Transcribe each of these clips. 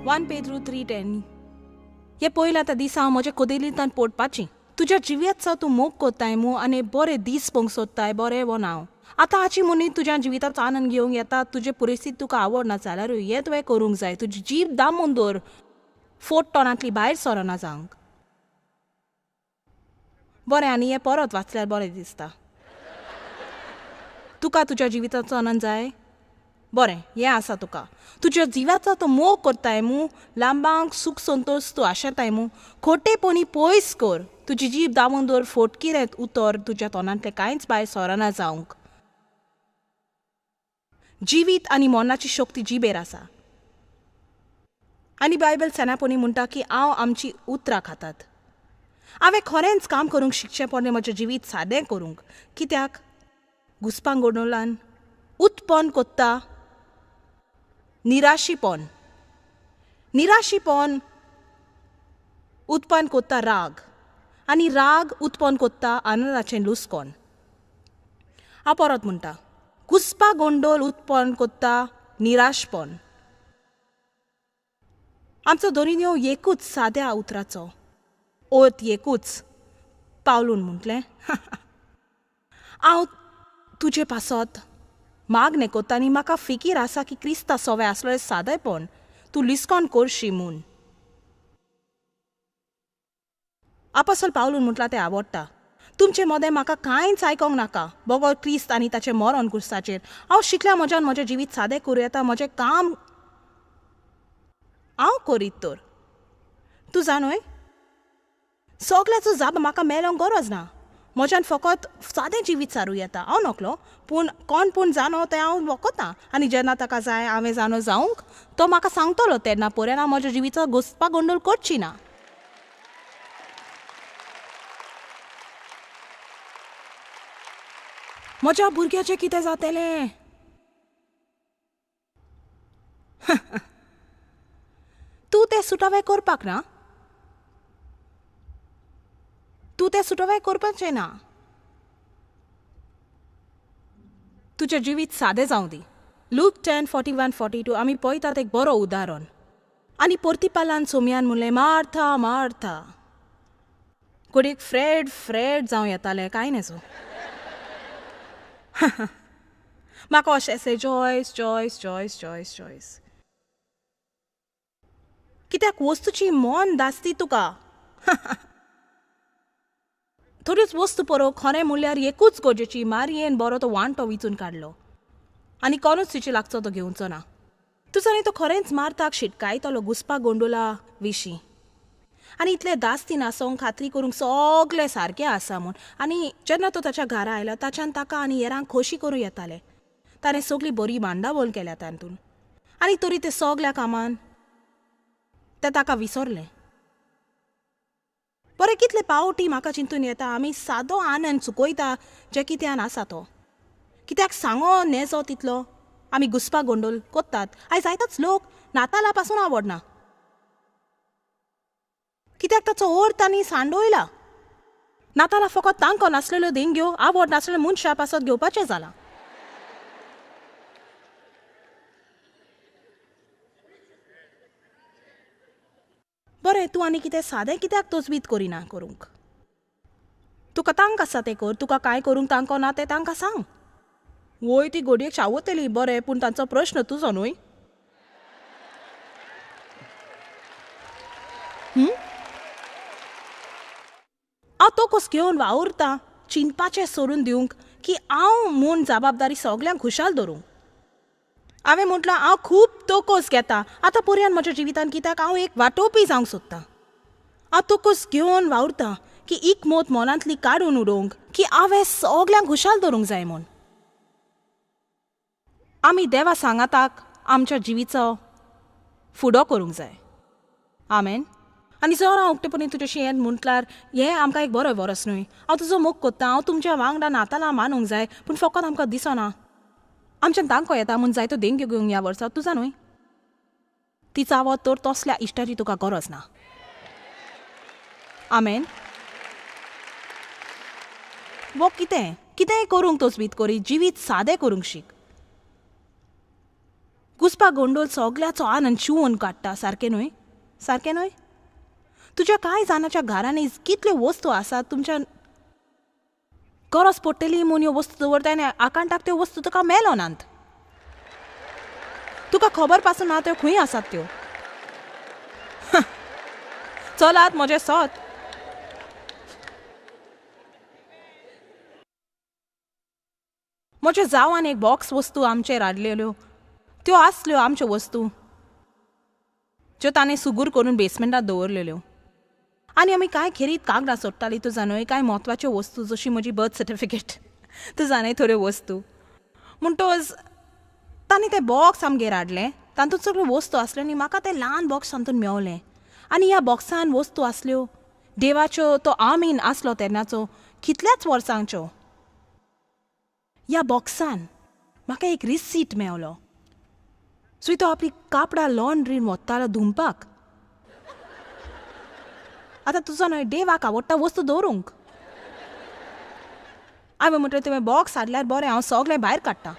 1 Pedro 3:10. हे पयल्या त्या दिसा हांव म्हज्या कोदेलींतान पोडपाची. तुज्या जिविताचो तूं मोग कोत्ताय मू आनी बरे दीस पळोवंक सोदताय, बरें वो ना. आतां हाची मुनी तुज्या जिविताचो आनंद घेवंक येता. तुजे परिस्थिती तुका आवडना जाल्यारूय हें तुवें करूंक जाय. तुजी जीब दामून दवर, फोट तोंडांतली भायर सरना जावंक. बरें, आनी हें परत वाचल्यार बरें दिसता. तुका तुज्या जिविताचो आनंद जाय? बरें, हें आसा तुका. तुज्या जिवाचो तूं मोग करताय मू, लांबांक सूख संतोश तूं आशेताय मू, खोटेपणी पयस कर. तुजी जीब दामून दवर, फोटकिरें उतर तुज्या तोंडांतलें कांयच भायर सरना जावंक. जिवीत आनी मरणाची शक्ती जिबेर आसा. आनी बायबल सेनापणी म्हणटा की हांव आमची उतरां खातात. हांवें खरेंच काम करूंक शिकचें पडलें, म्हजें जिवीत सादें करूंक. कित्याक घुसपां गोंदळान उत्पन्न कोत्ता निराशीपण, निराशीपण उत्पन्न कोत्ता राग, आनी राग उत्पन्न कोत्ता आनंदाचें लुस्कोन. हांव परत म्हणटा, घुसपा गोंदळ उत्पन्न कोत्ता निराशपण. आमचो दोनिन्यो एकूच साद्या उतराचो अर्थ एकूच. पावलून म्हटलें, हांव तुजे पासत मागणें कोत्ता आनी म्हाका फिकीर आसा की क्रिस्ता सोवे आसलें सादेपण तूं लिस्कोन करशी म्हूण. आपासल पावलून म्हटलां तें आवडटा. तुमचे मदें म्हाका कांयच आयकोंक नाका बगर क्रिस्त आनी ताचें मरण कुर्साचेर. हांव शिकल्या म्हज्यान म्हजें जिवीत सादें करूं येता. म्हजें काम हांव करीत तर. तूं जाणूय, सगळ्याचो जाप म्हाका मेळोंक गरज ना. म्हज्यान फकत सादें जिवीत सारूं येता. हांव नकलो, पूण कोण पूण जाणो तें हांव वखता. आनी जेन्ना ताका जाय हांवें जाणो जावंक, तो म्हाका सांगतलो. तेन्ना पर्यंत हांव म्हज्या जिविताचो घुसपा गोंदळ करची ना. म्हज्या भुरग्याचें कितें जातलें? तूं तें सुटावें करपाक ना, तूं तें सुटावें करपाचें ना. तुजें जिवीत सादें जावं दी. लूक 10:41-42 आमी पळयतात एक बरो उदाहरण. आनी परतिपालान सोमयान म्हणलें, मार्था मार्था. घडयेक फ्रेड फ्रेड जावं येतालें, कांय न्हजो. म्हाका अशें आसलें, Joyce Joyce Joyce Joyce Joyce. कित्याक वस्तूची मन दासती तुका. थोड्योच वस्तू परो खरें म्हणल्यार एकूच गरजेची. मारयेन बरो तो वांटो विचून काडलो आनी कोणूच तिचे लागचो तो घेवचो ना. तुजो न्ही तो खरेंच मार्ताक शिटकायतलो घुसपा गोंदळा विशीं. आनी इतले दास्ती नासोंक खात्री करूंक सगळें सारकें आसा म्हूण. आनी जेन्ना तो ताच्या घरा आयलो ताच्यान ताका आनी हेरांक खोशी करूं येतालें. ताणें सगळी बरी मांडावळ केल्या तातूंत. आनी तरी ते सगळ्या कामान तें ताका विसरलें. बरें, कितले पावटी म्हाका चिंतून येता आमी सादो आनंद चुकयता जे कित्यान आसा तो. कित्याक सांगो नेजो तितलो आमी घुसपा गोंदळ कोत्तात. आयज जायतोच लोक नाताला पासून आवडना, कित्याक ताचो अर्थ आनी सांडोयला. नाताला फकत तांकां नासलेल्यो देणग्यो आवड नासलेल्या मनशा पासत घेवपाचें जालां. बरें, तूं आनी कितें सादें कित्याक तजवीज करिना करूंक? तुका तांक आसा तें कर, तुका कांय करूंक तांको ना तें तांकां सांग. वय ती घडयेक शावतली, बरें, पूण तांचो प्रश्न तुजो न्हय. हांव तोकस घेवन वावुरतां चिंतपाचें सोडून दिवंक की हांव म्हूण जबाबदारी सगल्यांक खुशाल दवरूंक. हांवें म्हटलां हांव खूब तोकोस घेता आतां पर्यंत म्हज्या जिवितांत, कित्याक हांव एक वाटोवपी जावंक सोदतां. हांव तोकोस घेवन वावुरतां की एक मोत मनांतली काडून उडोवंक की हांवें सगल्यांक खुशाल दवरूंक जाय म्हूण. आमी देवा सांगाताक आमच्या जिविचो फुडो करूंक जाय. आमेन. आनी जर हांव उक्तेपणी तुजेशी हें म्हटल्यार हें आमकां एक बरो वरस न्हय. हांव तुजो मोग कोत्ता, हांव तुमच्या वांगडा नातालां मानूंक जाय, पूण फकत आमकां दिसना. आमच्यान तांकां येता म्हूण जायतो देणग्यो घेवंक ह्या वर्सा तुजा न्हय. ती चावत तर तसल्या इश्टाची तुका गरज ना. आमेन. वो कितें कितेंय करूंक तजवीज करी, जिवीत सादें करूंक शीक. घुसपा गोंडोल सगळ्याचो आनंद शिवून काडटा. सारकें न्हय? सारकें न्हय? तुज्या कांय जाणाच्या घरांनी कितल्यो वस्तू आसात तुमच्या गरज पडटली म्हूण ह्यो वस्तू दवरता आनी आकांताक त्यो वस्तू तुका मेळनात. तुका खबर पासून ना त्यो खंय आसात त्यो. चलात म्हजें सोत. म्हज्या जावान एक बॉक्स वस्तू आमचेर हाडलेल्यो. त्यो आसल्यो आमच्यो वस्तू ज्यो ताणें सुगूर करून बेसमेंटात दवरलेल्यो. आनी आमी कांय खेरीत कागदां सोडटालीं तूं जाणय, कांय म्हत्वाच्यो वस्तू जशी म्हजी बर्थ सर्टिफिकेट तूं जाणय थोड्यो वस्तू. म्हणटच ताणें तें बॉक्स आमगेर हाडलें. तातूंत सगळ्यो वस्तू आसल्यो आनी म्हाका तें ल्हान बॉक्स तातूंत मेवलें. आनी ह्या बॉक्सान वस्तू आसल्यो देवाच्यो. तो आमीन आसलो तेन्नाचो कितल्याच वर्सांच्यो. ह्या बॉक्सान म्हाका एक रिसीट मेवलो. सो तो आपली कापडां लॉन्ड्रीन वतालो धुवपाक. आतां तुजो न्हय देवाक आवडटा वस्तू दवरूंक. हांवें म्हटलें तुवें बॉक्स हाडल्यार बरें, हांव सगळें भायर काडटा.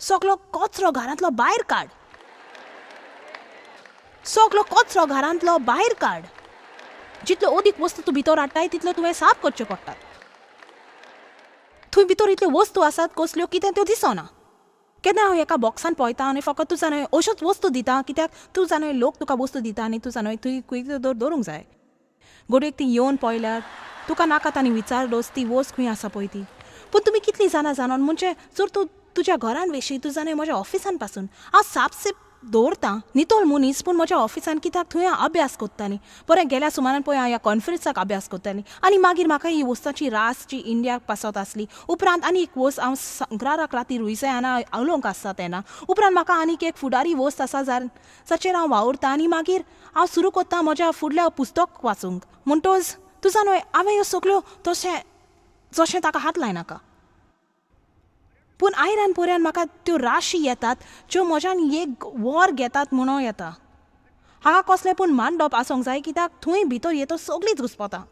सगलो कचरो घरांतलो भायर काड. सगलो कचरो घरांतलो भायर काड. जितल्यो अदीक वस्तू तूं भितर हाडटाय तितल्यो तुवें साफ करच्यो पडटात. थंय भितर इतल्यो वस्तू आसात कसल्यो कितें त्यो दिसना. केन्ना हांव एका बॉक्सान पळयता आनी फकत तूं जाणय अश्योच वस्तू दिता कित्याक तूं जाणय लोक तुका वस्तू दिता आनी तूं जाणय तुवें खंय दवरूंक जाय. घडयेक ती येवन पळयल्यार तुका नाका तांणी विचारलोच ती वस्त खंय आसा पळय ती. पूण तुमी कितलीं जाणां जाणून म्हणजे जर तूं तुज्या घरान वेशी तूं जाणय म्हज्या ऑफिसान पासून हांव सापसीप दवरता नितळ मनीस. पूण म्हज्या ऑफिसान कित्याक थंय हांव अभ्यास करतालीं. बरें गेल्या सुमारान पळय हांव ह्या कॉन्फरन्साक अभ्यास करतालीं आनी मागीर म्हाका ही वस्ताची रास जी इंडियाक पासत आसली. उपरांत आनी एक वस्त हांव संक्राराक राती रुयसाय उलोवंक आसता तेन्ना. उपरांत म्हाका आनीक एक फुडारी वस्त आसा जाचेर हांव वावुरता आनी मागीर हांव सुरू करता म्हज्या फुडल्या पुस्तक वाचूंक. म्हणटच तुजा न्हय हांवें ह्यो सगळ्यो तशें जशें ताका हात लायनाका. पूण आयरान पोऱ्यान म्हाका त्यो राशी येतात ज्यो म्हज्यान एक वर घेतात म्हणून येता. हांगा कसलें पूण मांडप आसूंक जाय कित्याक थंय भितर येतो सगळींच घुसपता.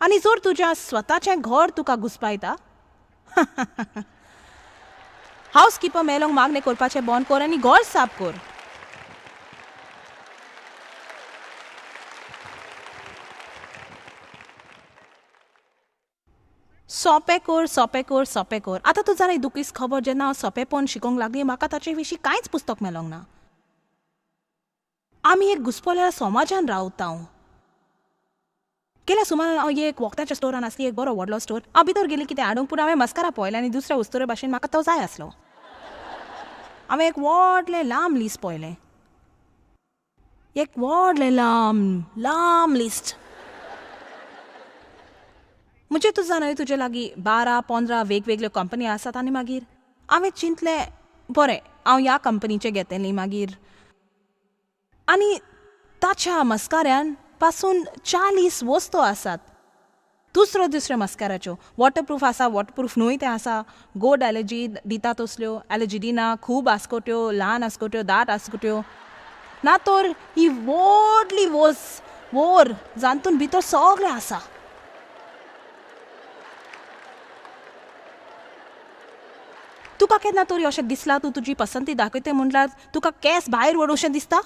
आनी जर तुज्या स्वताचें घर तुका घुसपायता हावस किपर मेलोंक मागणें करपाचें बंद कर आनी घर साफ कर. सोंपें कर, सोंपें कर, सोंपें कर. आतां तूं जाणा दुखीस खबर जेन्ना हांव सोंपेपण शिकोवंक लागली म्हाका ताचे विशीं कांयच पुस्तक मेळोंक ना. आमी एक घुसपल्या समाजान रावता. हांव गेल्या सुमार हांव एक वखदाच्या स्टोरान आसली, एक बरो व्हडलो स्टोर. हांव भितर गेली कितें हाडूंक, पूण हांवें मस्कारा पळयलें आनी दुसऱ्या वस्तुरे भाशेन म्हाका तो जाय आसलो. हांवें एक व्हडलें लांब लिस्ट पळयलें, एक व्हडलें लांब लांब लिस्ट. म्हणजे तूं जाणा तुजे लागीं 12-15 वेगवेगळ्यो कंपनी आसात. आनी मागीर हांवें चिंतलें बरें हांव ह्या कंपनीचें घेतलें मागीर. आनी ताच्या मस्काऱ्यान पासून 40 वस्तू आसात दुसऱ्यो दुसऱ्यो मस्काराच्यो. वॉटरप्रूफ आसा, वॉटरप्रूफ न्हय तें आसा, गोड एलर्जी दिता तसल्यो, एलर्जी दिना, खूब आस्कोट्यो, ल्हान आस्कोट्यो, दाट आस्कोट्यो. ना तर ही व्हडली वस वोर जातून भितर सगळें आसा. तुका केन्ना तरी अशें दिसलां तूं तुजी पसंती दाखयता म्हणल्यार तुका केंस भायर वडोवशें दिसता?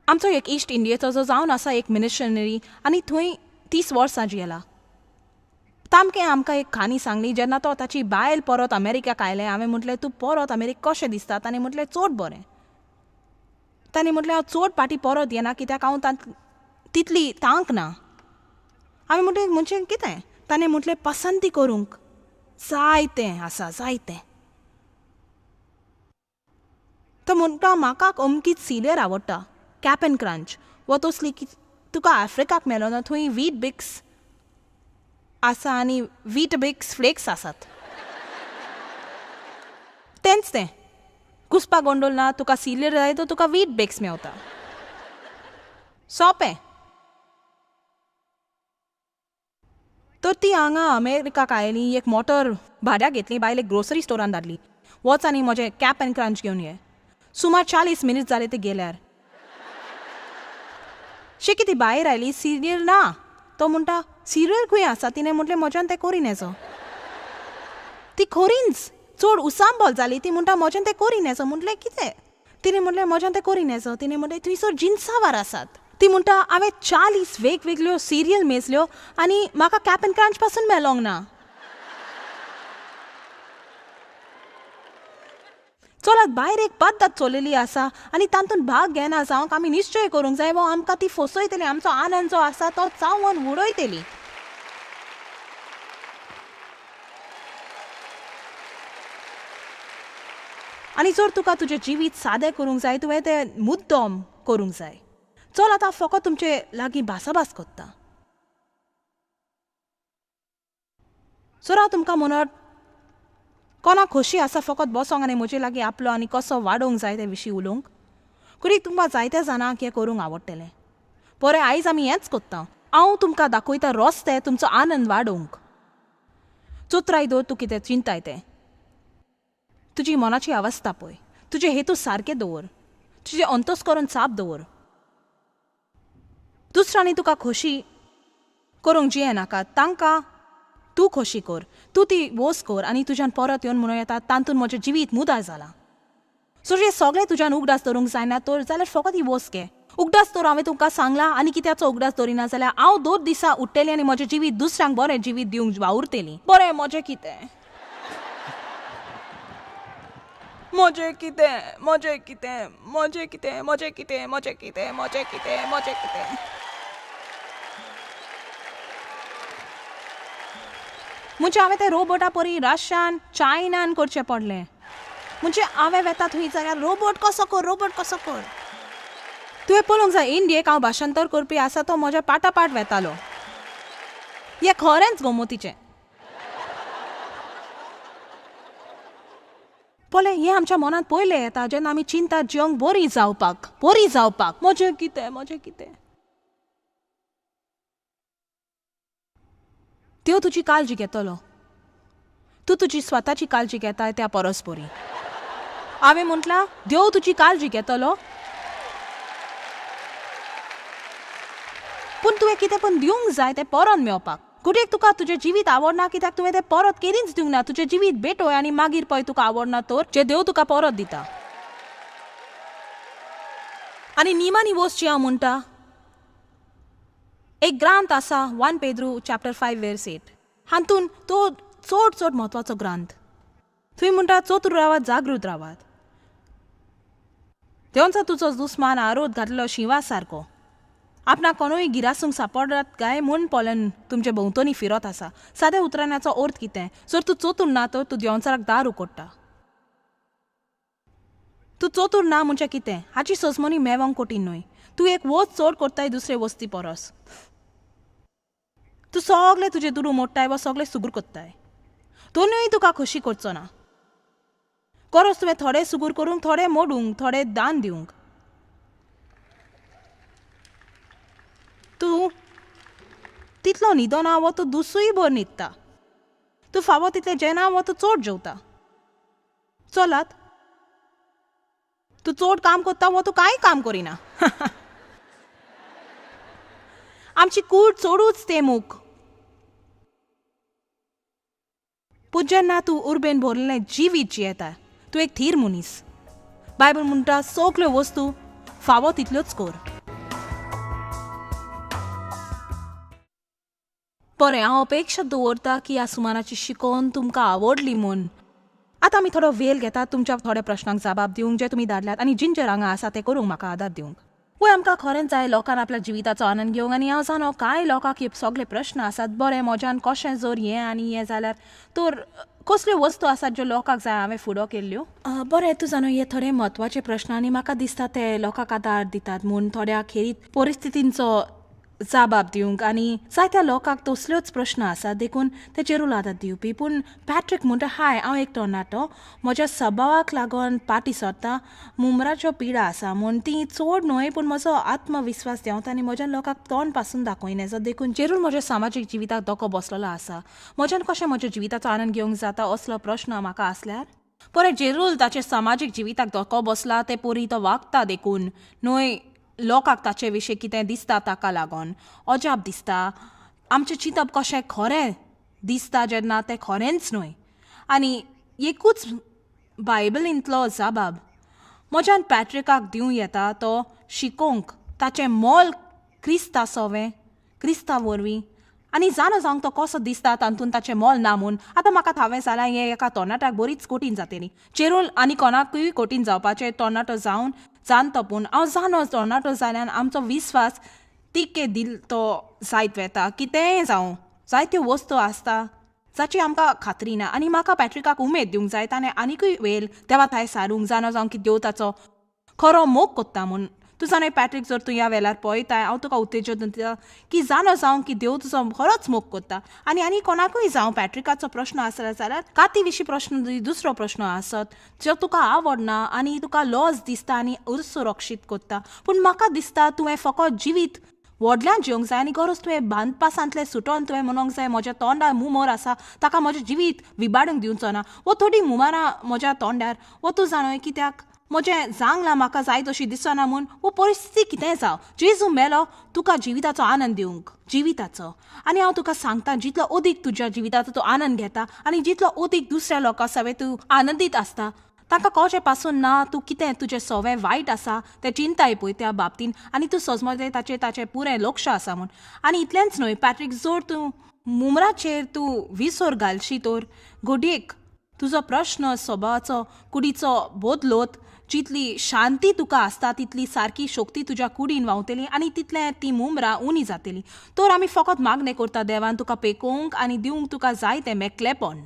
आमचो एक इस्ट इंडियेचो जो जावन आसा एक मिशनरी आनी थंय 30 वर्सां जियेला. तामकें आमकां एक काणी सांगली जेन्ना तो ताची बायल परत अमेरिकाक आयलें. हांवें म्हटलें तूं परत अमेरिका कशें दिसता? ताणें म्हटलें चड बरें. ताणें म्हटलें हांव चड पाटी परत येना कित्याक हांव तितली तांक ना. हांवें म्हटलें म्हणजे कितें? ताणें म्हटलें पसंती करूंक जायतें आसा, जायतें. तो म्हणटा म्हाका अमकीच सिलियर आवडटा, कॅप एंड क्रंच वा तसली की तुका आफ्रिकाक मेळना थंय वीट बिक्स आसा आनी वीट बिक्स फ्लेक्स आसात. तेंच तें घुसपा गोंडोल ना. तुका सिलियर जाय तर तुका वीट बिक्स मेवता. सोंपें. तर ती हांगा अमेरिकाक आयली, एक मोटर भाड्याक घेतली, बायल एक ग्रोसरी स्टोरान धाडली, वच आनी म्हजें कॅप एंड क्रंच घेवन ये. सुमार 40 मिनीट जाले ते गेल्यार. शेकी ती भायर आयली, सिरियल ना. तो म्हणटा सिरियल खंय आसा? तिणें म्हटलें म्हज्यान तें करी नेजो. ती खोरींच चड उसांबोल जाली. ती म्हणटा म्हज्यान तें करी नेजो. म्हटलें कितें? तिणें म्हणलें म्हज्यान तें करी नेजो. तिणें म्हणलें थंयसर जिन्सावार आसात. ती म्हणटा हांवें 40 वेगवेगळ्यो सिरियल मेजल्यो आनी म्हाका कॅप एंड क्रंच पासून मेलोंक ना. चलात भायर एक पद्दत चलयली आसा आनी तातूंत भाग घेना जावंक आमी निश्चय करूंक जाय वो आमकां ती फसयतली, आमचो आनंद जो आसा तो चावन उडयतली. आनी जर तुका तुजें जिवीत सादें करूंक जाय तुवें तें मुद्दम करूंक जाय. चल आतां फकत तुमचे लागीं भासाभास करता. सर हांव तुमकां म्हणत कोणाक खोशी आसा फकत बसोंक आनी म्हजे लागीं आपलो आनी कसो वाडोवंक जाय ते विशीं उलोवंक. कुडीक तुमकां जायते जाणांक हें करूंक आवडटलें. बरें आयज आमी हेंच करता. हांव तुमकां दाखयता रस्ते तुमचो आनंद वाडोवंक. चोत्राय दवर तूं कितें चिंताय तें. तुजी मनाची अवस्था पळय, तुजे हेतू सारके दवर, तुजें अंतस्करण साप दवर. दुसऱ्यांनी तुका खोशी करूंक जिये नाका, तांकां तूं खोशी कर, तूं ती वोस कर आनी तुज्यान परत येवन म्हणूं येता तातूंत म्हजें जिवीत मुदार जालां. सो हें सगळें तुज्यान उगडास दवरूंक जायना तर जाल्यार फकत ही वोस घे. उगडास दवर हांवें तुमकां सांगलां आनी कित्याचो उगडास दवरिना जाल्यार हांव 2 दिसा उठ्ठलें आनी म्हजें जिवीत दुसऱ्यांक बरें जिवीत दिवंक वावुरतलीं. बरें म्हजें कितें, म्हजें कितें, म्हजें कितें, म्हजें कितें, म्हजें कितें, म्हजें कितें, म्हजें कितें, म्हजें कितें. म्हणजे हांवें तें रोबोटा परी रशियान चायनान करचें पडलें. म्हणजे हांवें वेता थंय जाल्यार रोबोट कसो कर, रोबोट कसो कर. तुवें पळोवंक जाय इंडियेक हांव भाशांतर करपी आसा तो म्हज्या पाटापाट वेतालो. हें खरेंच गोमतीचें. पळय हें आमच्या मनांत पयलें येता जेन्ना आमी चिंता जिवंक बरी जावपाक, बरी जावपाक. म्हजें कितें, म्हजें कितें. त्यो तुजी काळजी घेतलो, तूं तुजी स्वताची काळजी घेताय त्या परस बरी. हांवें म्हटलां देव तुजी काळजी घेतलो, पूण तुवें कितें पण दिवंक जाय तें परत मेळपाक. कुटेक तुका तुजें जिवीत आवडना कित्याक तुवें तें परत केन्नाच दिवंक ना. तुजें जिवीत भेटोय आनी मागीर पळय तुका आवडना तर जें देव तुका परत दिता. आनी निमानी वोसची हांव म्हणटा एक ग्रांथ आसा 1 पेद्रू चॅप्टर 5 वर्स 8. हातूंत तो चड चड म्हत्वाचो ग्रांथ. थंय म्हणटा चतूर रावात, जागृत रावात. तेंचा तुजो दुस्मान आरोद घातलो शिंवा सारको आपणाक कोणूय गिरासूंक सापडत काय म्हूण पळोवन तुमचे भोंवतणी फिरत आसा. साद्या उतरांचो अर्थ कितें? जर तूं चतूर ना तर तूं देंवचाराक दार उकडटा. तूं चतूर ना म्हणजे कितें हाची सजमणी मेवोंक कठीण न्हय. तूं एक वस्त चड करताय दुसरे वस्ती परस. तूं सगळे तुजे दुडू मोडटाय वा सगळे सुगूर करताय. दोनूय तुका खोशी करचो ना. गरज तुवें थोडे सुगूर करूंक, थोडे मोडूंक, थोडे दान दिवंक. तूं तितलो न्हिदना वो तूं दुसूय भर न्हिदता. तूं फावो तितलें जेना वो तूं चड जेवता. चलात तूं चड काम करता वो तूं कांय काम करिना. आमची कूड चडूच तेमूक. पूण जेन्ना तूं उर्बेन भरलें जिवीत जियेता तूं एक थीर मनीस. बायबल म्हणटा सगल्यो वस्तू फावो तितल्योच कर. बरें हांव अपेक्षा दवरता की ह्या सुमाराची शिकोवन तुमकां आवडली म्हूण. आतां आमी थोडो वेळ घेतात तुमच्या थोड्या प्रश्नांक जबाब दिवंक जे तुमी धाडल्यात आनी जिंजर हांगा आसा तें करूंक म्हाका आदार दिवंक. वय आमकां खरेंच जाय लोकांक आपल्या जिविताचो आनंद घेवंक. आनी हांव जाणो कांय लोकांक हे सगळे प्रश्न आसात. बरें म्हज्यान कशें जर हें आनी हें जाल्यार तर कसल्यो वस्तू आसात ज्यो लोकांक जाय हांवें फुडो केल्ल्यो. बरें तूं जाणो हे थोडे म्हत्वाचे प्रश्न आनी म्हाका दिसता ते लोकांक आदार दितात म्हूण थोड्या खेरीत परिस्थितींचो जाबाब दिवंक. आनी जायत्या लोकांक तसल्योच प्रश्न आसात देखून ते जेरूल आदार दिवपी. पूण पॅट्रीक म्हणटा हाय हांव एक तरणाटो, म्हज्या सभावाक लागून पाटी सरता, मुमराच्यो पिडा आसा म्हूण ती चड न्हय पूण म्हजो आत्मविस्वास देंवता आनी म्हज्यान लोकांक तोंड पासून दाखयना. देखून जेरूल म्हज्या सामाजीक जिविताक धोको बसलेलो आसा. म्हज्यान कशें म्हज्या जिविताचो आनंद घेवंक जाता असलो प्रश्न म्हाका आसल्यार बरें जेरूल ताचे सामाजीक जिविताक धोको बसला ते परी तो वागता देखून न्हय लोकांक ताचे विशीं कितें दिसता ताका लागून अजाप दिसता. आमचें चिंतप कशें खरें दिसता जेन्ना तें खरेंच न्हय. आनी एकूच बायबलींतलो जबाब म्हज्यान पॅट्रिकाक दिवं येता तो शिकोवंक ताचें मोल क्रिस्ता सोवें क्रिस्ता वरवीं आनी जाणा जावंक तो कसो दिसता तातूंत ताचें मोल ना म्हूण. आतां म्हाका थावें जाल्यार हें एका तरणाट्याक बरीच कठीण जातली. चेरोल आनी कोणाकूय कठीण जावपाचें तरणाटो जावन जाणतो, पूण हांव जाणो तरणाटो जाल्यान आमचो विस्वास तिके दिल तो जायत वेता. कितेंय जावं जायत्यो वस्तू आसता जाची आमकां खात्री ना आनी म्हाका पॅट्रिकाक उमेद दिवंक जाय ताणें आनिकूय वेळ देवा थांय सारूंक जाणा जावंक की देव ताचो खरो मोग कोत्ता म्हूण. तूं जाणा पॅट्रीक, जर तूं ह्या वेळार पळयताय हांव तुका उत्तेजन दिता की जाणा जावंक की देव तुजो खरोच मोग कोत्ता. आनी आनी कोणाकूय जावं पॅट्रिकाचो प्रश्न आसलो जाल्यार काती विशीं प्रश्न दुसरो प्रश्न आसत जो तुका आवडना आनी तुका लॉस दिसता आनी असुरक्षीत कोत्ता, पूण म्हाका दिसता तुवें फकत जिवीत व्हडल्यान जेवंक जाय आनी गरज तुवें बांदपासांतलें सुटोन तुवें म्हणूंक जाय म्हज्या तोंडार मुमोर आसा ताका म्हजें जिवीत विबाडूंक दिवचो ना, वो थोडी मुमारां म्हज्या तोंडार वो तूं जाणोय कित्याक म्हजें जांगलां म्हाका जाय तशी दिसना म्हूण वो परिस्थिती कितेंय जावं जेजू मेलो तुका जिविताचो आनंद दिवंक जिविताचो. आनी हांव तुका सांगता जितलो अदीक तुज्या जिविताचो तूं आनंद घेता आनी जितलो अदीक दुसऱ्या लोकां सवें तूं आनंदीत आसता तांकां कळचें पासून ना तूं कितें तुजें सवें वायट आसा तें चिंताय पळय त्या बाबतीन आनी तूं सजमतें ताचें ताचें पुरें लक्ष आसा म्हूण. आनी इतलेंच न्हय पॅट्रीक, जर तूं मुमराचेर तूं विसर घालशी तर घडयेक तुजो प्रश्न स्वभावाचो कुडीचो बदलोत जितली शांती तुका आसता तितली सारकी शक्ती तुज्या कुडीन व्हांवतली आनी तितलें ती मुमरां उणी जातली. तर आमी फकत मागणें करता देवान तुका पेकोवंक आनी दिवंक तुका जाय तें मेकलेपण.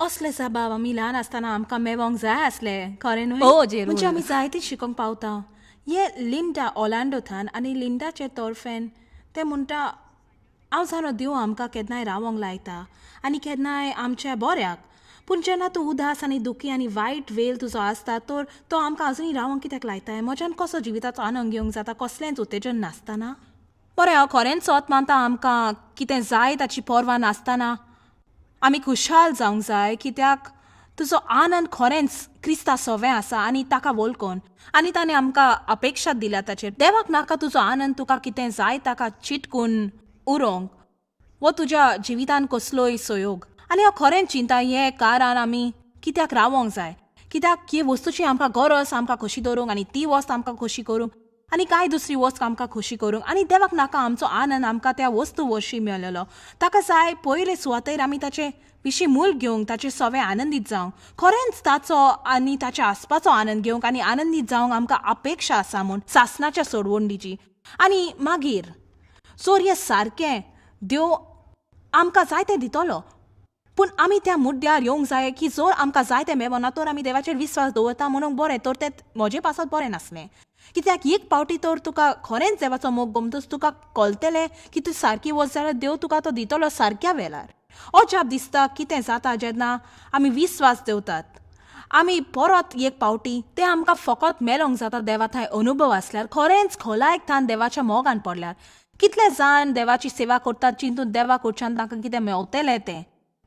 असले जबाब आमी ल्हान आसतना आमकां मेवोंक जाय आसले, खरें न्हय? म्हणजे आमी जायते शिकोंक पावता. हे लिंडा ऑलांडो थान आनी लिंडाचे तर्फेन तें म्हणटा हांव जाणो देव आमकां केन्नाय रावोंक लायता आनी केन्नाय आमच्या बऱ्याक, पूण जेन्ना तूं उदास आनी दुखी आनी वायट वेल तुजो आसता तर तो आमकां अजुनूय रावोंक कित्याक लायताय? म्हज्यान कसो जिविताचो आनंद घेवंक जाता कसलेंच उत्तेजन नासतना? बरें, हांव खरेंच सोत मानता आमकां कितें जाय ताची पर्वा नासतना आमी खुशाल जावंक जाय कित्याक तुजो आनंद खरेंच क्रिस्ता सोवें आसा आनी ताका वळखून आनी ताणें आमकां अपेक्षा दिल्या ताचेर. देवाक नाका तुजो आनंद तुका कितें जाय ताका चिटकून उरोंक वो तुज्या जिवितान कसलोय सहयोग. आनी हांव खरेंच चिंता हें कारण आमी कित्याक रावोंक जाय, कित्याक ही वस्तूची आमकां गरज आमकां खोशी दवरूंक आनी ती वस्त आमकां खोशी करूंक आनी कांय दुसरी वस्त आमकां खोशी करूंक. आनी देवाक नाका आमचो आनंद आमकां त्या वस्तू वरशीं मेळलेलो, ताका जाय पयले सुवातेर आमी ताचे विशीं मूल घेवंक ताचे सवें आनंदीत जावंक, खरेंच ताचो आनी ताच्या आसपाचो आनंद घेवंक आनी आनंदीत जावंक आमकां अपेक्षा आसा म्हूण सासणाच्या सोडवणीची. आनी मागीर जर हें सारकें देव आमकां जाय तें दितलो, पूण आमी त्या मुद्द्यार येवंक जाय की जर आमकां जाय तें मेळना तर आमी देवाचेर विस्वास दवरता म्हणून बरें, तर तें म्हजे पासत बरें नासलें. कित्याक एक पावटी तर तुका खरेंच देवाचो मोग गमतच तुका कळटलें की तूं सारकी वच जाल्यार देव तुका तो दितलो सारक्या वेळार. अजाप दिसता कितें जाता जेन्ना आमी विस्वास दवरतात आमी परत एक पावटी तें आमकां फकत मेळोंक जाता देवा थंय अनुभव आसल्यार, खरेंच खोलायक थान देवाच्या मोगान पडल्यार. कितले जाण देवाची सेवा करतात चिंतून देवा कडच्यान तांकां कितें मेवतलें तें.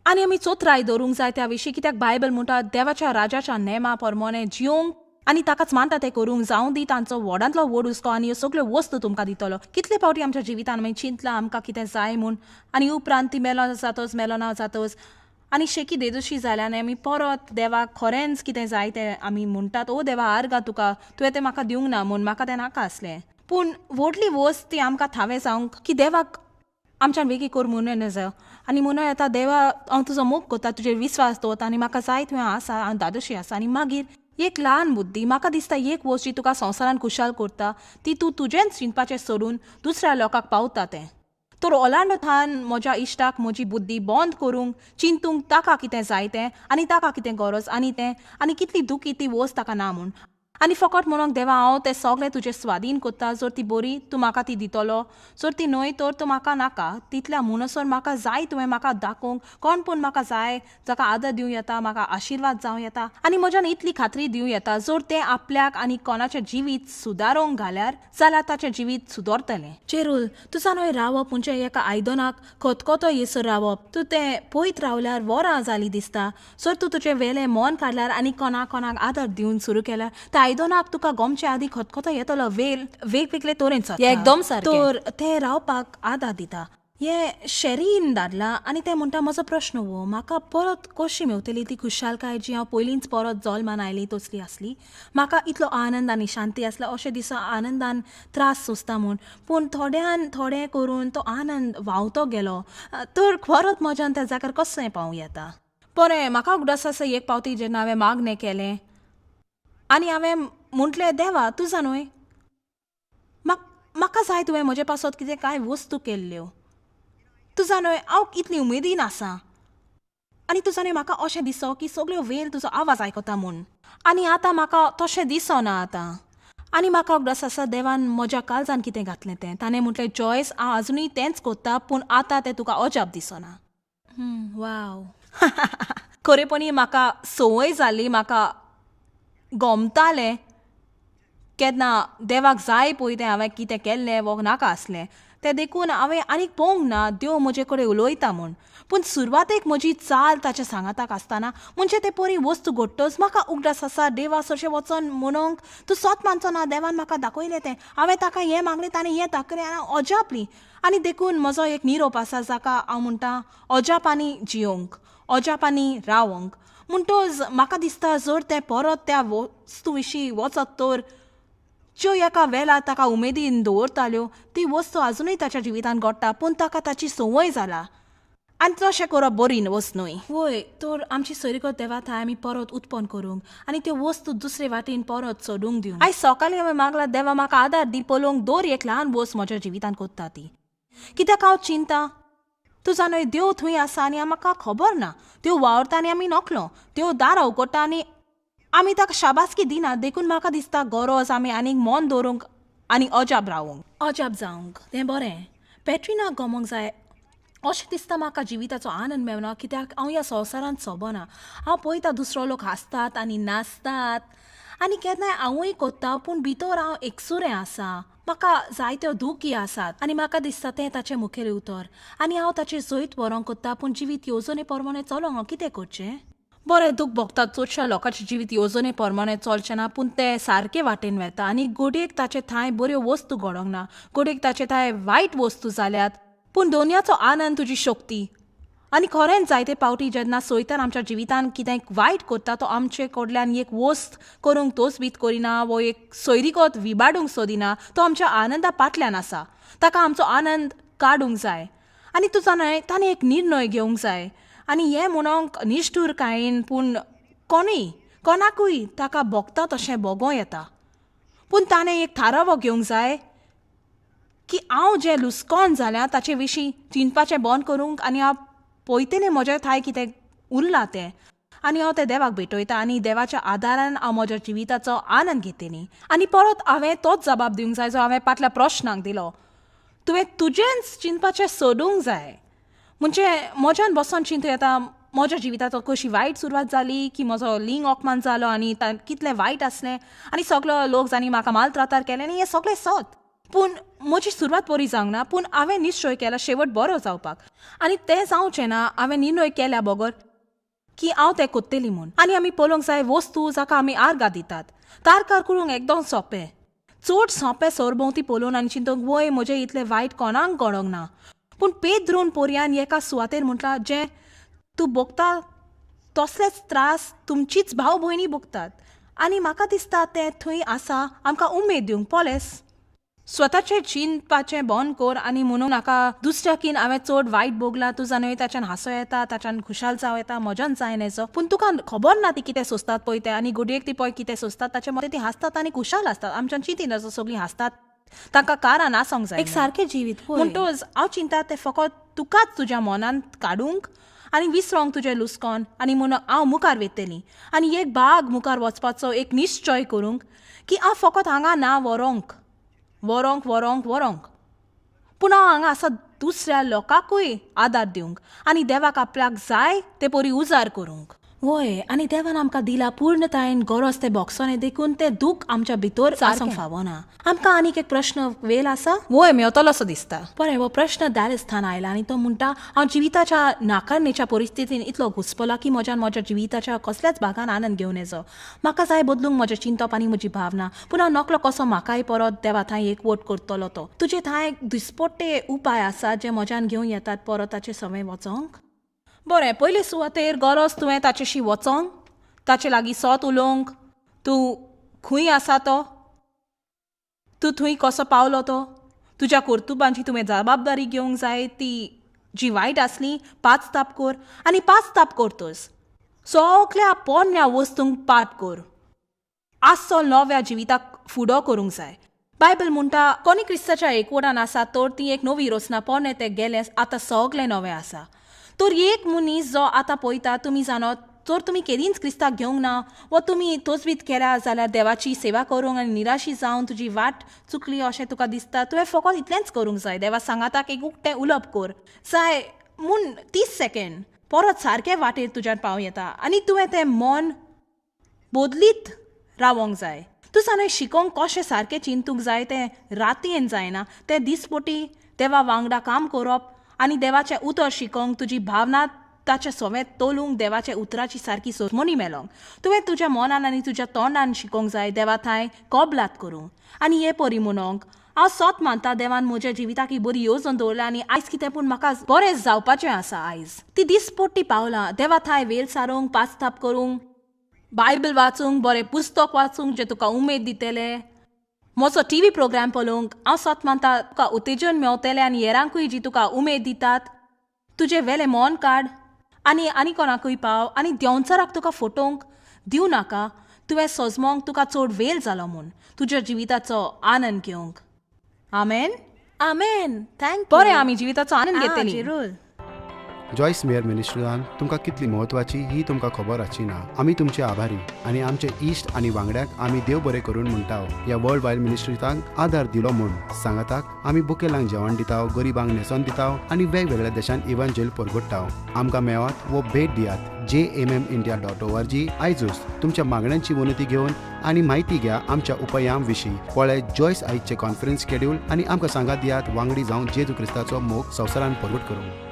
आनी आमी चोत्राय दवरूंक जाय त्या विशीं कित्याक बायबल म्हणटा देवाच्या राजाच्या नेमा प्रमाणे जिवंक आनी ताकाच मानता तें करूंक जावं दी तांचो व्हडांतलो व्हड हुस्को आनी ह्यो सगळ्यो वस्तू तुमकां दितलो. कितले पावटी आमच्या जिवितान आमी चिंतलां आमकां कितें जाय म्हूण आनी उपरांत ती मेलो जातच मेलो ना जातच आनी शेकी देदोशी जाल्यान आमी परत देवाक खरेंच कितें जाय तें आमी म्हणटात, ओ देवा आर्गां तुका, तुवें तें म्हाका दिवंक ना म्हूण म्हाका तें नाका आसलें. पूण व्हडली वस्त ती आमकां थावें जावंक की देवाक आमच्यान वेगळी कर म्हणून नजो आनी म्हणून येता देवा हांव तुजो मोग करता तुजेर विस्वास दवरता आनी म्हाका जाय तुवें आसा हांव दादोशी आसा. आनी मागीर एक ल्हान बुद्दी म्हाका दिसता एक वस्त जी तुका संवसारान खुशाल करता ती तूं तुजेंच चिंतपाचें सोडून दुसऱ्या लोकांक पावता तें. तर ओलांडो थान म्हज्या इश्टाक म्हजी बुद्दी बंद करूंक चिंतूंक ताका कितें जाय तें आनी ताका कितें गरज आनी तें आनी कितली दुखी ती वस्त ताका ना म्हूण. आनी फकत म्हणूंक देवा हांव तें सगळें तुजें स्वादीन करता, जर ती बरी तूं म्हाका ती दितलो, जर ती न्हय तर तूं म्हाका नाका, तितल्या म्हणसर म्हाका जाय तुवें म्हाका दाखोवंक कोण पूण म्हाका जाय जाका आदर दिवं येता म्हाका आशिर्वाद जावं येता आनी म्हज्यान इतली खात्री दिवं येता जर तें आपल्याक आनी कोणाचें जिवीत सुदारूंक घाल्यार जाल्यार ताचें जिवीत सुदरतलें. चेरूल तुजा न्हय रावप म्हणजे एका आयदनाक खतखतो येसर रावप, तूं तें पळयत रावल्यार वरां जालीं दिसता. जर तूं तुजें वेलें मन काडल्यार आनी कोणा कोणाक आदर दिवन सुरू केल्यार त्या आयदनाक तुका गोमचे आदी खतखतो येतलो. वेल वेगवेगळे तरेन एकदम सारकें तर तें रावपाक आदार दिता. हें शेरीन धाडलां आनी तें म्हणटा म्हजो प्रश्न हो, म्हाका परत कशी मेवतली ती खुशालकाय जी हांव पयलींच परत जल्मान आयली तसली आसली. म्हाका इतलो आनंद आनी शांती आसला अशें दिसा आनंदान त्रास सोंसता म्हूण, पूण थोड्यान थोडें करून तो आनंद व्हांवतो गेलो तर परत म्हज्यान त्या जाग्यार कशें पावूं येता. बरें, म्हाका उगडास आसा एक पावटी जेन्ना हांवें मागणें केलें आनी हांवें म्हटलें, देवा तुजा न्हय म्हाका जाय तुवें म्हजे पासत कितें कांय वस्तू केल्ल्यो, तुजा न्हय हांव इतली उमेदीन आसा आनी तुजा न्हय म्हाका अशें दिसो की सगळ्यो वेल तुजो आवाज आयकता म्हूण, आनी आतां म्हाका तशें दिसना आतां. आनी म्हाका उगडास आसा देवान म्हज्या काळजान कितें घातलें तें, ताणें म्हटलें जॉयस हांव आजुनूय तेंच कोत्ता पूण आतां तें तुका अजाप दिसना. वाव. खरेपणी म्हाका संवय जाली, म्हाका गमतालें केन्ना देवाक जाय पळय तें हांवें कितें केल्लें वो नाका आसलें तें, देखून हांवें आनीक पळोवंक ना देव म्हजे कडेन उलयता म्हूण. पूण सुरवातेक म्हजी चाल ताच्या सांगाताक आसतना म्हणजे ते परी वस्तू घडटच म्हाका उगडास आसा देवा सरशें वचोन म्हणूंक तूं सत मानचो ना, देवान म्हाका दाखयलें तें, हांवें ताका हें मागलें ताणें हें दाखयलें आनी हांव अजापली. आनी देखून म्हजो एक निरोप आसा जाका हांव म्हणटा अजापांनी जियोंक, अजापांनी रावंक. म्हणटच म्हाका दिसता जर तें परत त्या वस्तू विशीं वचत तर ज्यो एका वेळार ताका उमेदीन दवरताल्यो ती वस्तू आजुनूय ताच्या जिवितांत घडटा, पूण ताका ताची संवय जाला आनी तशें करप बरी वस्त न्हय. वय तर आमची सोयरीगत देवा थंय आमी परत उत्पन्न करूंक आनी त्यो वस्तू दुसरे वाटेन परत सोडूंक दिवंक. आयज सकाळीं हांवें मागलां देवा म्हाका आदार दी पळोवंक दर एक ल्हान वस्त म्हज्या जिवितांत करता ती, कित्याक हांव चिंता तुजा न्हय देव थंय आसा आनी म्हाका खबर ना, त्यो वावरता आनी आमी नकलो, त्यो दारां उगडटा आनी आमी ताका शाबासकी दिना, देखून म्हाका दिसता गरज आमी आनीक मन दवरूंक आनी अजाप रावूंक, अजाप जावंक. तें बरें पेट्रिनाक गमोंक जाय अशें दिसता म्हाका जिविताचो आनंद मेळना कित्याक हांव ह्या संवसारांत सोबना. हांव पळयता दुसरो लोक हांसतात आनी नाचतात आनी केन्नाय हांवूय कोत्ता, पूण भितर हांव एकसुरें आसा, म्हाका जायत्यो दुखी आसात आनी म्हाका दिसता तें ताचें मुखेल उतर आनी हांव ताचें जैत व्हरोंक कोत्ता, पूण जिवीत येवजणे प्रमाणे चलोवंक हांव कितें करचें. बरें दूख भोगतात चडश्या लोकांचें जिवीत येवजणे प्रमाणे चलचें ना, पूण ते सारके वाटेन वेता आनी घडयेक ताचे थांय बऱ्यो वस्तू घडोवंक ना, घडयेक ताचे थांय वायट वस्तू जाल्यात, पूण दोनयाचो आनंद तुजी शक्ती. आनी खरेंच जायते पावटी जेन्ना सोयतान आमच्या जिवितान कितें वायट करता तो आमचे कडल्यान एक वस्त करूंक तोच करिना वो एक सोयरीगत विबाडूंक सोदिना, तो आमच्या आनंदा पाटल्यान आसा, ताका आमचो आनंद काडूंक जाय. आनी तुजा न्हय ताणें एक निर्णय घेवंक जाय आनी हें म्हणोंक निश्ठूर कांय पूण कोणूय कोणाकूय ताका भोगता तशें भोगों येता, पूण ताणें एक थारावो घेवंक जाय की हांव जें लुस्कोन जाल्यार ताचे विशीं चिंतपाचें बंद करूंक आनी हांव पळयतलें म्हज्या थांय कितें उरलां तें आनी हांव तें देवाक भेटयता आनी देवाच्या आदारान हांव म्हज्या जिविताचो आनंद घेतली. आनी परत हांवें तोच जबाब दिवंक जाय जो हांवें पाटल्या प्रश्नाक दिलो, तुवें तुजेंच चिंतपाचें सोडूंक जाय. म्हणजे म्हज्यान बसोन चिंतू येता म्हज्या जिविताचो कशी वायट सुरवात जाली की म्हजो लिंग अपमान जालो आनी कितलें वायट आसलें आनी सगलो लोक जांणी म्हाका मालत्रातार केलें आनी हें सगळें सत, पूण म्हजी सुरवात बरी जावंक ना, पूण हांवें निश्चय केला शेवट बरो जावपाक आनी तें जावचें ना हांवें निर्णय केल्या बगर की हांव तें कोत्तली म्हूण. आनी आमी पळोवंक जाय वस्तू जाका आमी आर्गां दितात तारकार करूंक एकदम सोंपें, चड सोंपें सरभोंवती पळोवन आनी चिंतूंक वय म्हजें इतलें वायट कोणाक घडोंक ना, पूण पेद्रून पोरयान एका सुवातेर म्हटलां जें तूं भोगता तसलेच त्रास तुमचीच भाव भयणी भोगतात आनी म्हाका दिसता तें थंय आसा आमकां उमेद दिवंक. पोलेस स्वताचें चिंतपाचें बंद कर आनी म्हणून नाका दुसऱ्याकीन हांवें चड वायट भोगलां, तुजा न्हय ताच्यान हांसो येता, ताच्यान खुशाल जावं येता, म्हज्यान जायना हेचो, पूण तुका खबर ना ती कितें सोंसतात पळय तें आनी घडयेक ती पळय कितें सोंसतात ताचे मदें ती हांसतात आनी खुशाल आसतात. आमच्यान चिंतिना सगळीं हांसतात तांकां कारण आसूंक जाय एक सारकें जिवीत. म्हणटच हांव चिंता तें फकत तुकाच तुज्या मनांत काडूंक आनी विसरोंक तुजें लुस्कोन आनी म्हणून हांव मुखार वयतली आनी एक भाग मुखार वचपाचो एक निश्चय करूंक की हांव फकत हांगा ना व्हरोंक व्हरोंक व्हरोंक व्हरोंक, पूण हांव हांगा आसा दुसऱ्या लोकांकूय आदार दिवंक आनी देवाक आपल्याक जाय ते परी उजार करूंक. वय, आनी देवान आमकां दिला पूर्णतायेन गरज तें बोगसोने, देखून तें दूख आमच्या भितर आसूंक फावना. आमकां आनीक एक प्रश्न वेल आसा. वय, मेवतलो असो दिसता. बरें, हो प्रश्न दालेस्थान आयला आनी तो म्हणटा, हांव जिविताच्या नाकारणेच्या परिस्थितीन इतलो घुसपला की म्हज्यान म्हज्या जिविताच्या कसल्याच भागान आनंद घेवन येचो. म्हाका जाय बदलूंक म्हजें चिंतप आनी म्हजी भावना, पूण हांव नकलो कसो म्हाकाय परत देवा थंय एकवट करतलो तो. तुजे थंय दिसपट्टे उपाय आसा जे म्हज्यान घेवन येतात परत ताचे सवंय वचोंक? बरें, पयले सुवातेर गरज तुवें ताचेशी वचोंक, ताचे लागीं सोत उलोवंक. तूं खंय आसा तो, तूं थंय कसो पावलो तो, तुज्या कर्तुबांची तुवें जबाबदारी घेवंक जाय. ती जी वायट आसली पांच ताप कर, आनी पांच ताप करतस सगल्या पोरण्या वस्तूंक पात कर, आसचो नव्या जिविताक फुडो करूंक जाय. बायबल म्हणटा, कोणी क्रिस्ताच्या एकवटान आसा तर ती एक नवी रचना, पोरणें तें गेलें, आतां सगळें नवें आसा. तर एक मनीस जो आतां पळयता, तुमी जाणत, जर तुमी केदींच क्रिस्ताक घेवंक ना वा तुमी तोजवीत केल्या जाल्यार देवाची सेवा करूंक आनी निराशी जावन तुजी वाट चुकली अशें तुका दिसता, तुवें फकत इतलेंच करूंक जाय, देवा सांगाताक एक उक्तें उलोवप कर जाय म्हूण 30 सेकेंड, परत सारकें वाटेर तुज्यान पावूं येता. आनी तुवें तें मन बदलीत रावोंक जाय. तूं जाणा शिकोंक कशें सारकें चिंतूंक जाय, तें रातयेन जायना, तें दिसपटी देवा वांगडा काम करप आनी देवाचें उतर शिकोंक, तुजी भावना ताच्या सवें तोलूंक, देवाच्या उतराची सारकी सोजमणी मेलोंक. तुवें तुज्या मनान आनी तुज्या तोंडान शिकोंक जाय देवा थंय कबलात करूंक. आनी हे परी म्हणोंक, हांव सोत मानता देवान म्हज्या जिविताक ही बरी येवजण दवरल्या आनी आयज कितें पूण म्हाका बरें जावपाचें आसा. आयज ती दिसपट्टी पावलां देवा थंय वेल सारूंक, पांचताप करूंक, बायबल वाचूंक, बरें पुस्तक वाचूंक जें तुका उमेद दितलें, म्हजो टीव्ही प्रोग्राम पळोवंक. हांव सोत मानता तुका उत्तेजन मेवतलें आनी हेरांकूय जी तुका उमेद दितात. तुजें वेलें मन काड आनी आनी कोणाकूय पाव, आनी देंवचाराक तुका फटोवंक दिवं नाका. तुवें सजमोंक तुका चड वेळ जालो म्हूण तुज्या जिविताचो आनंद घेवंक. आमेन. आमेन. Thank. बरें, आमी जिविताचो आनंद घेतली. जॉयस मेयर मिनिस्ट्रीन तुमकां कितली म्हत्वाची ही तुमकां खबर आसची ना. आमी तुमचे आभारी आनी आमचे इश्ट आनी वांगड्याक आमी देव बरें करून म्हणटा ह्या वर्ल्ड वायड मिनिस्ट्रीतांक आदार दिलो म्हूण. सांगाताक आमी बुकेलांक जेवण दिता, गरिबांक न्हेसोन दिता आनी वेगवेगळ्या देशांत इव्हांजेल परगट्टा. आमकां मेळात वो भेट दियात jmmindia.org. आयजूच तुमच्या मागण्यांची विनंती घेवन आनी म्हायती घ्या आमच्या उपायां विशीं. पळय जॉयस आयजचे कॉन्फरन्स शेड्यूल आनी आमकां सांगात दियात वांगडी जावन जेजू क्रिस्ताचो मोग संवसारान परगट करूंक.